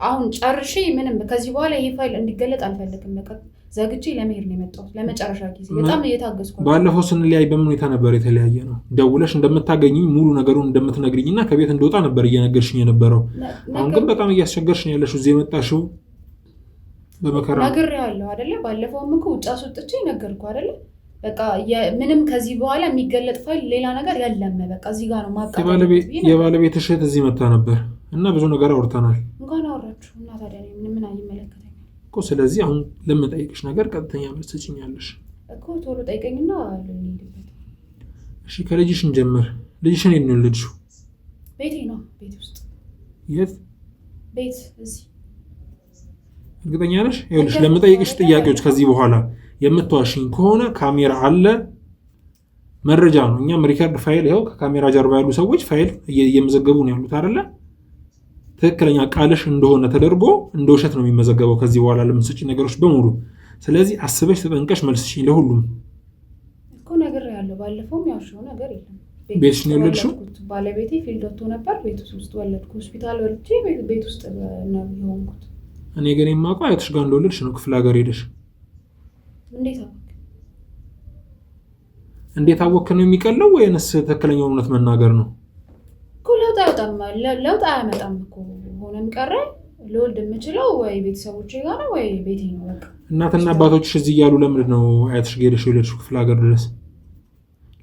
አሁን ጨርሼ ምንም ከዚህ በኋላ ይሄ ፋይል እንዲገለጥ አልፈልግም። በቃ ዘግቼ ለመሄድ ነው የመጣሁት ለመጨረሻ ጊዜ። በጣም እየታገስኩ ነው። ባለፈው ስንለያይ በምን ሁኔታ ነበር የተለያየ ነው? ደውለሽ እንደምታገኝኝ ሙሉ ነገሩን እንደምትነግሪኝ እና ከቤት እንደወጣ ነበር እየነገርሽኝ የነበረው። አሁን ግን በጣም እያስቸገርሽ ነው ያለሽው። እዚህ የመጣሽው በመከራ ነው። ነግሬሃለሁ አይደለ? ባለፈውም እኮ ውጭ አስወጥቼ ነገርኩህ አይደለ? በቃ ምንም ከዚህ በኋላ የሚገለጥ ፋይል ሌላ ነገር የለም። በቃ እዚህ ጋር ነው ማብቃት ያለበት ብዬ የባለቤትሽ እህት እዚህ መታ ነበር እና ብዙ ነገር አውርተናል እንኳን አወራችሁ እና ታዲያ እኔ ምን ይመለከተኛል እኮ። ስለዚህ አሁን ለምጠይቅሽ ነገር ቀጥተኛ መልስ ትሰጪኛለሽ። እኮ። ቶሎ ጠይቀኝና ልንሄድበት። እሺ ከልጅሽ እንጀምር። ልጅሽን የት ነው የወለድሽው? ቤቴ ነው፣ ቤት ውስጥ። የት? ቤት እዚህ። እርግጠኛ ነሽ? ይኸውልሽ ለምጠይቅሽ ጥያቄዎች ከዚህ በኋላ የምትዋሽኝ ከሆነ ካሜራ አለ፣ መረጃ ነው። እኛም record ፋይል ይኸው ከካሜራ ጀርባ ያሉ ሰዎች ፋይል እየመዘገቡ ነው ያሉት አይደለ? ትክክለኛ ቃልሽ እንደሆነ ተደርጎ እንደ ውሸት ነው የሚመዘገበው ከዚህ በኋላ ለምትሰጪኝ ነገሮች በሙሉ። ስለዚህ አስበሽ ተጠንቀሽ መልስሽኝ ለሁሉም። እኮ ነግሬሃለሁ። ባለፈውም ያልሽው ነገር የለም። ቤትሽ ነው የወለድሽው? ወለድኩት። ባለቤቴ field ወጥቶ ነበር። ቤት ውስጥ ወለድኩ። ሆስፒታል ወልጄ ቤት ውስጥ ነው የሆንኩት። እኔ ግን የማውቀው አያትሽ ጋር እንደወለድሽ ነው፣ ክፍለ ሀገር ሄደሽ። እንዴት አወቅ? እንዴት አወክ ነው የሚቀለው ወይንስ ትክክለኛውን እውነት መናገር ነው? እኮ ለውጥ አያወጣም፣ ለውጥ አያመጣም እኮ። ሆነም ቀረ ልወልድ የምችለው ወይ ቤተሰቦቼ ጋር ነው ወይ ቤቴ ነው። በቃ እናትና አባቶችሽ እዚህ እያሉ ለምንድን ነው አያትሽ ጋር ሄደሽ የወለድሽው ክፍለ ሀገር ድረስ?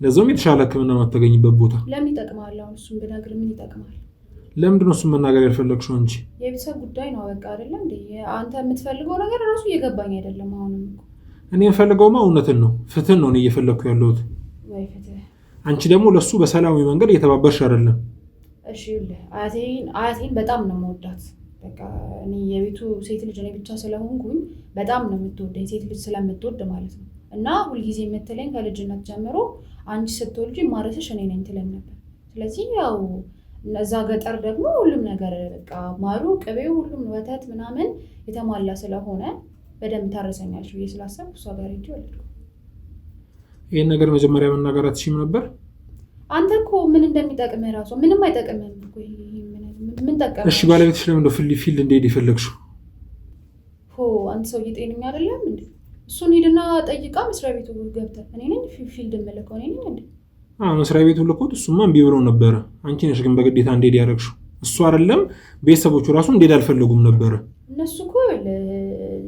ለዛውም የተሻለ ሕክምና የማታገኝበት ቦታ። ለምን ይጠቅማል? አሁን እሱን ብነግር ምን ይጠቅማል? ለምንድን ነው እሱን መናገር ያልፈለግሽው አንቺ? የቤተሰብ ጉዳይ ነው በቃ አይደለ እንዴ? አንተ የምትፈልገው ነገር ራሱ እየገባኝ አይደለም። አሁንም እኮ እኔ የምፈልገውማ እውነትን ነው፣ ፍትህን ነው እኔ እየፈለግኩ ያለሁት። ወይ ፍትህ። አንቺ ደግሞ ለእሱ በሰላማዊ መንገድ እየተባበርሽ አይደለም። እሺ ይኸውልህ አያቴን በጣም ነው የምወዳት። በቃ እኔ የቤቱ ሴት ልጅ እኔ ብቻ ስለሆንኩኝ በጣም ነው የምትወደኝ፣ ሴት ልጅ ስለምትወድ ማለት ነው። እና ሁልጊዜ የምትለኝ ከልጅነት ጀምሮ አንቺ ስትወልጂ ማረስሽ እኔ ነኝ ትለኝ ነበር። ስለዚህ ያው እዛ ገጠር ደግሞ ሁሉም ነገር በቃ ማሩ፣ ቅቤው፣ ሁሉም ወተት ምናምን የተሟላ ስለሆነ በደንብ ታረሰኛለች ብዬ ስላሰብኩ እሷ ጋር ሄጄ ወለድኩ። ይህን ነገር መጀመሪያ መናገር አትችይም ነበር? አንተ እኮ ምን እንደሚጠቅምህ ራሱ ምንም አይጠቅምህም እኮ ይሄ ምን ጠቀመህ? እሺ ባለቤትሽ ለምን እንደው field እንደሄድ የፈለግሽው? ሆ አንተ ሰውዬ ጤነኛ አይደለም እንዴ? እሱን ሂድና ጠይቃ መስሪያ ቤቱ ገብተህ። እኔ ነኝ field የምልከው እኔ ነኝ እንዴ? አዎ መስሪያ ቤቱ ልኮት እሱማ እምቢ ብሎ ነበረ። አንቺ ነሽ ግን በግዴታ እንዲሄድ ያደረግሽው። እሱ አይደለም ቤተሰቦቹ ራሱ እንዲሄድ አልፈለጉም ነበረ። እነሱ እኮ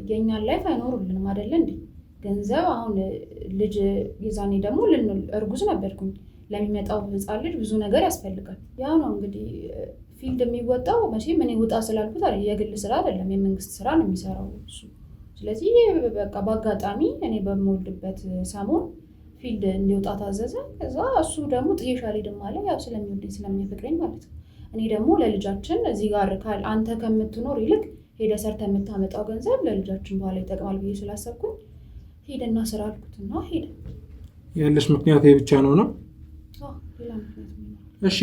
የእኛን life አይኖሩልንም አይደለ እንዴ? ገንዘብ አሁን ልጅ የዛኔ ደግሞ እርጉዝ ነበርኩኝ። ለሚመጣው ሕፃን ልጅ ብዙ ነገር ያስፈልጋል። ያው ነው እንግዲህ field የሚወጣው መቼም እኔ ውጣ ስላልኩት የግል ስራ አይደለም የመንግስት ስራ ነው የሚሰራው እሱ። ስለዚህ በቃ በአጋጣሚ እኔ በምወልድበት ሰሞን field እንዲወጣ ታዘዘ። ከዛ እሱ ደግሞ ጥዬሽ አልሄድም አለ። ያው ስለሚወደኝ ስለሚያፈቅረኝ ማለት ነው። እኔ ደግሞ ለልጃችን እዚህ ጋር አንተ ከምትኖር ይልቅ ሄደ ሰርተ የምታመጣው ገንዘብ ለልጃችን በኋላ ይጠቅማል ብዬ ስላሰብኩኝ ሄደና ስራ አልኩትና ሄደ። ያለሽ ምክንያት ይሄ ብቻ ነው ነው? አዎ ሌላ ምክንያት ምን? እሺ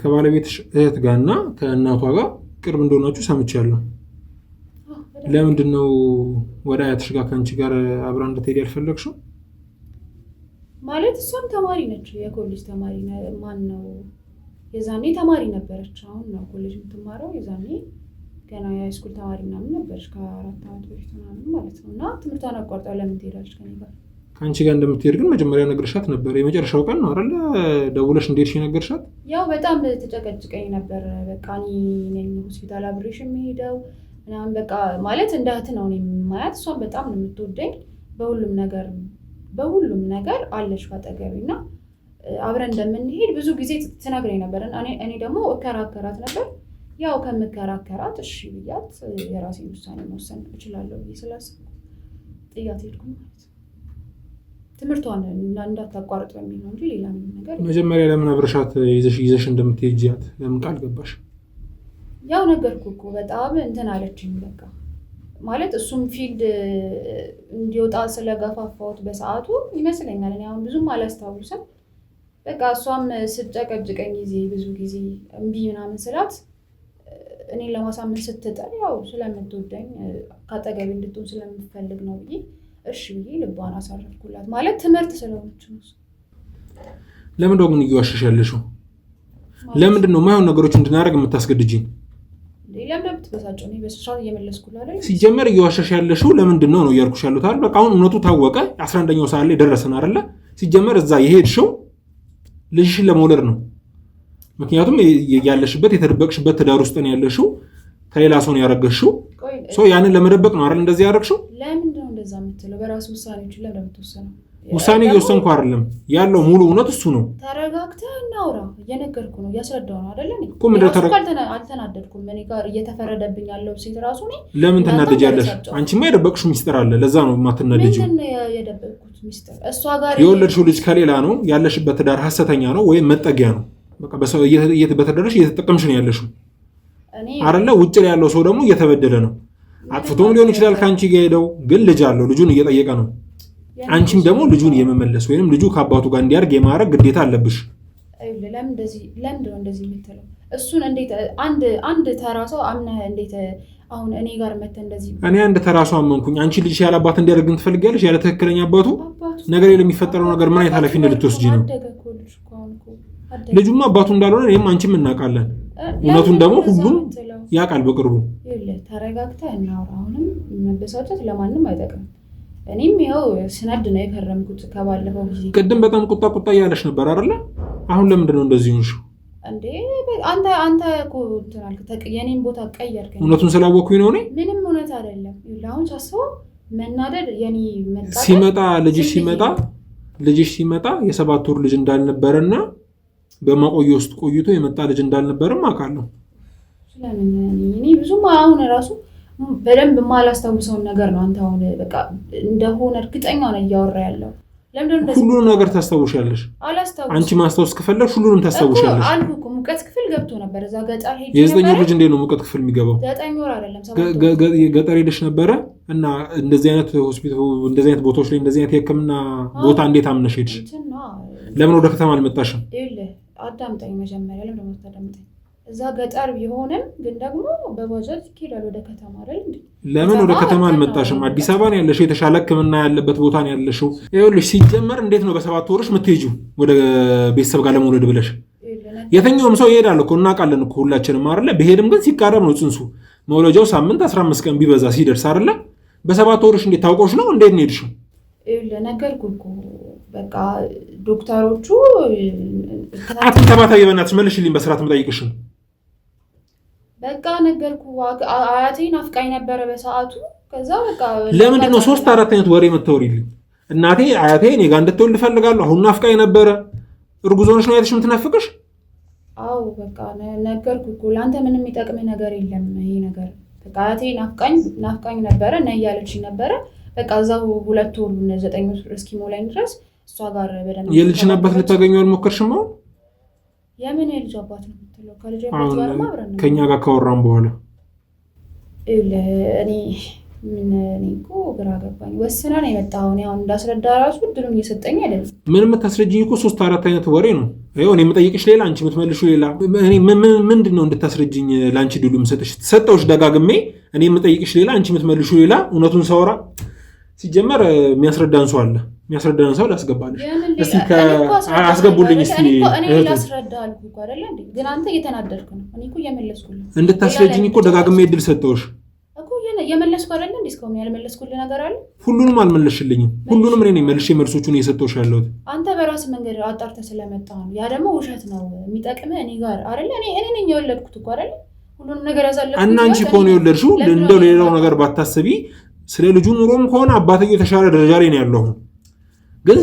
ከባለቤትሽ እህት ጋር እና ከእናቷ ጋር ቅርብ እንደሆናችሁ ሰምቻለሁ። ለምንድን ነው ወደ አያትሽ ጋር ከአንቺ ጋር አብራ እንድትሄድ ያልፈለግሽው? ማለት እሷም ተማሪ ነች፣ የኮሌጅ ተማሪ ማን ነው የዛኔ ተማሪ ነበረች። አሁን ነው ኮሌጅ የምትማረው። የዛኔ ገና የ high school ተማሪ ምናምን ነበረች ከ4 ዓመት በፊት ምናምን ማለት ነው። እና ትምህርቷን አቋርጣ ለምን ትሄዳለች ከኔ ጋር? ከአንቺ ጋር እንደምትሄድ ግን መጀመሪያ ነግርሻት ነበር። የመጨረሻው ቀን ነው አይደለ? ደውለሽ እንደሄድሽ የነገርሻት? ያው በጣም ተጨቀጭቀኝ ነበር። በቃ እኔ ነኝ ሆስፒታል አብሬሽ የምሄደው ምናምን በቃ ማለት እንደ እህት ነው እኔ የማያት። እሷን በጣም ነው የምትወደኝ በሁሉም ነገር አለች ባጠገቤ እና አብረን እንደምንሄድ ብዙ ጊዜ ትነግረኝ ነበር። እኔ ደግሞ እከራከራት ነበር። ያው ከምከራከራት እሺ ብያት የራሴን ውሳኔ መወሰን እችላለሁ ብዬ ስላሰብኩ ጥያት ሄድኩ ማለት ነው። ትምህርቷን እንዳታቋርጥ በሚል ነው እንጂ ሌላ ምንም ነገር። መጀመሪያ ለምን አብረሻት ይዘሽ እንደምትሄጂያት ለምን ቃል ገባሽ? ያው ነገርኩህ እኮ በጣም እንትን አለችኝ። በቃ ማለት እሱም field እንዲወጣ ስለገፋፋሁት በሰዓቱ ይመስለኛል። እኔ አሁን ብዙም አላስታውስም። በቃ እሷም ስጨቀጭቀኝ ጊዜ ብዙ ጊዜ እምቢ ምናምን ስላት እኔን ለማሳመን ስትጥር ያው ስለምትወደኝ ከአጠገቤ እንድትሆን ስለምፈልግ ነው ብዬ እሺ ብዬ ልቧን አሳረፍኩላት። ማለት ትምህርት ስለሆነች ነው። ለምንድን ነው ግን እየዋሸሽ ያለሽው? ለምንድን ነው የማይሆን ነገሮች እንድናደርግ የምታስገድጂኝ? ሲጀመር እየዋሸሽ ያለሽው ለምንድን ነው ነው እያልኩሽ ያሉት አይደል? በቃ አሁን እውነቱ ታወቀ። 11ኛው ሰዓት ላይ ደረስን አይደለ? ሲጀመር እዛ የሄድሽው ልጅሽን ለመውለድ ነው። ምክንያቱም ያለሽበት የተደበቅሽበት ትዳር ውስጥ ነው ያለሽው። ከሌላ ሰው ነው ያረገዝሽው። ያንን ለመደበቅ ነው አይደል እንደዚህ ያደረግሽው? ለምንድን ነው እንደዛ የምትለው? በራሱ ውሳኔዎችን ለምን የምትወሰነው? ውሳኔ እየወሰንኩ አይደለም ያለው ሙሉ እውነት እሱ ነው። ተረጋግተህ እናውራ። እየነገርኩህ ነው፣ እያስረዳሁ ነው አይደለ? አልተናደድኩም። እኔ ጋር እየተፈረደብኝ ያለው ሴት ራሱ እኔ። ለምን ትናደጃለሽ? አንቺማ የደበቅሽው ሚስጥር አለ። ለዛ ነው የማትናደጂው። ምንድን ነው የደበቅኩት ሚስጥር? እሷ ጋር የወለድሽው ልጅ ከሌላ ነው፣ ያለሽበት ትዳር ሀሰተኛ ነው ወይም መጠጊያ ነው። በቃ በሰው በተደረሽ እየተጠቀምሽ ነው ያለሽው አይደለ? ውጭ ላይ ያለው ሰው ደግሞ እየተበደለ ነው። አጥፍቶም ሊሆን ይችላል ከአንቺ ጋር ሄደው፣ ግን ልጅ አለው፣ ልጁን እየጠየቀ ነው። አንቺም ደግሞ ልጁን የመመለስ ወይም ልጁ ከአባቱ ጋር እንዲያርግ የማድረግ ግዴታ አለብሽ። ለምን ነው እንደዚህ የምትለው? እሱን እንዴት አንድ ተራ ሰው አምነህ እንዴት አሁን እኔ ጋር መተህ እንደዚህ? እኔ አንድ ተራ ሰው አመንኩኝ። አንቺ ልጅ ያለ አባት እንዲያደርግ ትፈልጊያለሽ? ያለ ትክክለኛ አባቱ ነገር ለሚፈጠረው ነገር ምን አይነት ኃላፊነት ልትወስጂ ነው? ልጁማ አባቱ እንዳልሆነ እኔም አንቺም እናውቃለን። እውነቱን ደግሞ ሁሉም ያውቃል በቅርቡ። ተረጋግተህ እናውራ። አሁንም መበሳጨት ለማንም አይጠቅምም። እኔም ያው ስነድ ነው የከረምኩት ከባለፈው ጊዜ። ቅድም በጣም ቁጣ ቁጣ እያለሽ ነበር አይደለ? አሁን ለምንድን ነው እንደዚህ ሆንሽው? እንዴ አንተ አንተ እኮ እንትን አልክ፣ የኔን ቦታ ቀየርከኝ። እውነቱን ስላወኩኝ ነው። እኔ ምንም እውነት አይደለም። አሁን ሳስበው መናደድ የኔ ሲመጣ ልጅሽ ሲመጣ የ7 ወር ልጅ እንዳልነበረና በማቆየ ውስጥ ቆይቶ የመጣ ልጅ እንዳልነበረም አውቃለሁ። ስለምን እኔ ብዙም አሁን ራሱ በደንብ የማላስታውሰውን ነገር ነው አንተ አሁን በቃ እንደሆነ እርግጠኛ ነው እያወራ ያለው። ሁሉንም ነገር ታስታውሻለሽ። አንቺ ማስታወስ ከፈለግሽ ሁሉንም ታስታውሻለሽ። አልኩህ እኮ ሙቀት ክፍል ገብቶ ነበር እዛ ገጠር ሄጄ። የ9 ወር ልጅ እንዴት ነው ሙቀት ክፍል የሚገባው? 9 ወር አይደለም ገጠር ሄደሽ ነበረ እና እንደዚህ አይነት ሆስፒታል፣ እንደዚህ አይነት ቦታዎች ላይ እንደዚህ አይነት የሕክምና ቦታ እንዴት አምነሽ ሄድሽ? ለምን ወደ ከተማ አልመጣሽም? ይኸውልህ አዳምጠኝ መጀመሪያ። ለምን ደግሞ አታዳምጠኝ? እዛ ገጠር ቢሆንም ግን ደግሞ በባጃጅ ይኬዳል ወደ ከተማ አይደል እንዴ? ለምን ወደ ከተማ አልመጣሽም? አዲስ አበባ ነው ያለሽው፣ የተሻለ ሕክምና ያለበት ቦታ ነው ያለሽው። ይኸውልሽ ሲጀመር እንዴት ነው በ7 ወርሽ የምትሄጂው ወደ ቤተሰብ ጋር ለመውለድ ብለሽ? የትኛውም ሰው ይሄዳል እኮ እናውቃለን እኮ ሁላችንም አይደለ? ብሄድም ግን ሲቃረብ ነው ጽንሱ። መውለጃው ሳምንት 15 ቀን ቢበዛ ሲደርስ አይደለ? በ7 ወርሽ እንዴት ታውቆሽ ነው እንዴት ነው የሄድሽው? ይኸውልህ ነገርኩህ እኮ በቃ ዶክተሮቹ አትንተባተቢ፣ በእናትሽ መልሽልኝ በስርዓት የምጠይቅሽን። በቃ ነገርኩህ፣ አያቴ ናፍቃኝ ነበረ በሰዓቱ። ከዛ በቃ ለምንድን ነው 3 4 አይነት ወሬ የምታወሪልኝ? እናቴ አያቴ እኔ ጋር እንድትወልድ እፈልጋለሁ፣ አሁን ናፍቃኝ ነበረ። እርጉዝ ሆነሽ ነው አያትሽ የምትናፍቅሽ? አዎ በቃ ነገርኩህ እኮ ለአንተ ምንም የሚጠቅምህ ነገር የለም ይሄ ነገር። በቃ አያቴ ናፍቃኝ ነበረ ነይ እያለችኝ ነበረ። በቃ እዛው 2 ወር 9 ወር እስኪሞላኝ ድረስ እሷ ጋር በደንብ። የልጅሽን አባት ልታገኘው አልሞከርሽም? አሁን የምን የልጅ አባት ነው የምትለው? ከልጅ አባት ጋር አብረን ከኛ ጋር ካወራን በኋላ እኔ ምን እኔ እኮ ግራ ገባኝ። ወስና ነው የመጣኸው። እኔ አሁን እንዳስረዳ ራሱ እድሉን እየሰጠኝ አይደለም። ምን የምታስረጅኝ እኮ 3 4 አይነት ወሬ ነው። ይኸው እኔ የምጠይቅሽ ሌላ፣ አንቺ የምትመልሺው ሌላ። እኔ ምንድን ነው እንድታስረጅኝ ለአንቺ እድሉ የምሰጥሽ? ሰጠሁሽ ደጋግሜ። እኔ የምጠይቅሽ ሌላ፣ አንቺ የምትመልሺው ሌላ። እውነቱን ሳወራ ሲጀመር የሚያስረዳን ሰው አለ። የሚያስረዳን ሰው ላስገባልሽ። እስቲ አስገቡልኝ። እስቲ እኔ ላስረዳ አልኩህ እኮ አይደለ እንዴ? ግን አንተ እየተናደድክ ነው። እኔ እኮ እየመለስኩልህ። እንድታስረጅኝ እኮ ደጋግሜ እድል ሰጠሁሽ እኮ። እየመለስኩ አይደለ እንዴ? እስካሁን ያልመለስኩልህ ነገር አለ? ሁሉንም አልመለስሽልኝም። ሁሉንም እኔ ነኝ መልሼ መልሶቹን እየሰጠሁሽ ያለሁት። አንተ በራስህ መንገድ አጣርተህ ስለመጣህ ነው። ያ ደግሞ ውሸት ነው። የሚጠቅምህ እኔ ጋር አይደለ? እኔ ነኝ የወለድኩት እኮ አይደለ? ሁሉንም ነገር ያሳለፍኩት እና አንቺ እኮ ነው የወለድሽው። እንደው ሌላው ነገር ባታስቢ ስለ ልጁ ኑሮም ከሆነ አባትየው የተሻለ ደረጃ ላይ ነው ያለው። ግን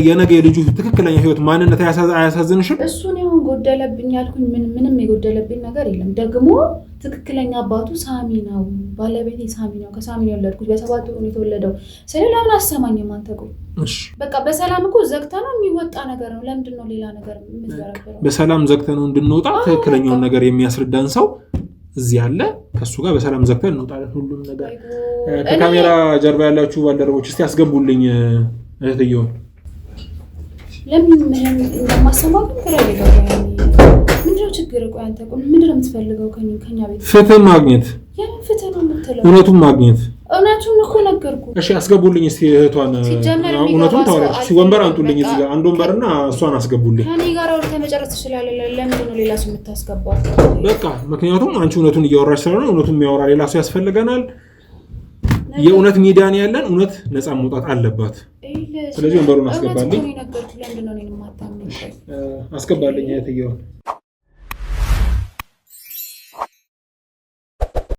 የነገ የልጁ ትክክለኛ ህይወት ማንነት አያሳዝንሽም? እሱን ይሁን ጎደለብኝ ያልኩኝ ምንም የጎደለብኝ ነገር የለም። ደግሞ ትክክለኛ አባቱ ሳሚ ነው፣ ባለቤቴ ሳሚ ነው፣ ከሳሚ ነው የወለድኩት፣ በ7 ወሩ ነው የተወለደው ስለ ለምን አሰማኝም አንተ? ቆይ በቃ በሰላም እኮ ዘግተ ነው የሚወጣ ነገር ነው። ለምንድን ነው ሌላ ነገር የምትበረብረው? በሰላም ዘግተ ነው እንድንወጣ ትክክለኛውን ነገር የሚያስረዳን ሰው እዚህ አለ። ከእሱ ጋር በሰላም ዘግተን እንወጣለን። ሁሉም ነገር ከካሜራ ጀርባ ያላችሁ ባልደረቦች እስቲ አስገቡልኝ እህትየውን። ለምን እንደማሰማ ግን ግራ እየገባኝ ምንድነው ችግር? ቆይ አንተ ቆይ ምንድነው የምትፈልገው ከኛ ቤት? ፍትህ ማግኘት። የምን ፍትህ ነው የምትለው? እውነቱን ማግኘት። እውነቱን እኮ ነገርኩህ። እሺ አስገቡልኝ እስቲ እህቷን። እውነቱን ታወራለች። እስቲ ወንበር አንጡልኝ እዚህ ጋር አንድ ወንበርና እሷን አስገቡልኝ። ከእኔ ጋር አውርተህ መጨረስ ትችላለህ። ለምንድን ነው ሌላ ሰው የምታስገባው? በቃ ምክንያቱም አንቺ እውነቱን እያወራሽ ስለሆነ እውነቱን የሚያወራ ሌላ ሰው ያስፈልገናል። የእውነት ሚዲያ ነው ያለን። እውነት ነፃ መውጣት አለባት። ስለዚህ ወንበሩን አስገባልኝ፣ አስገባልኝ እህትየውን።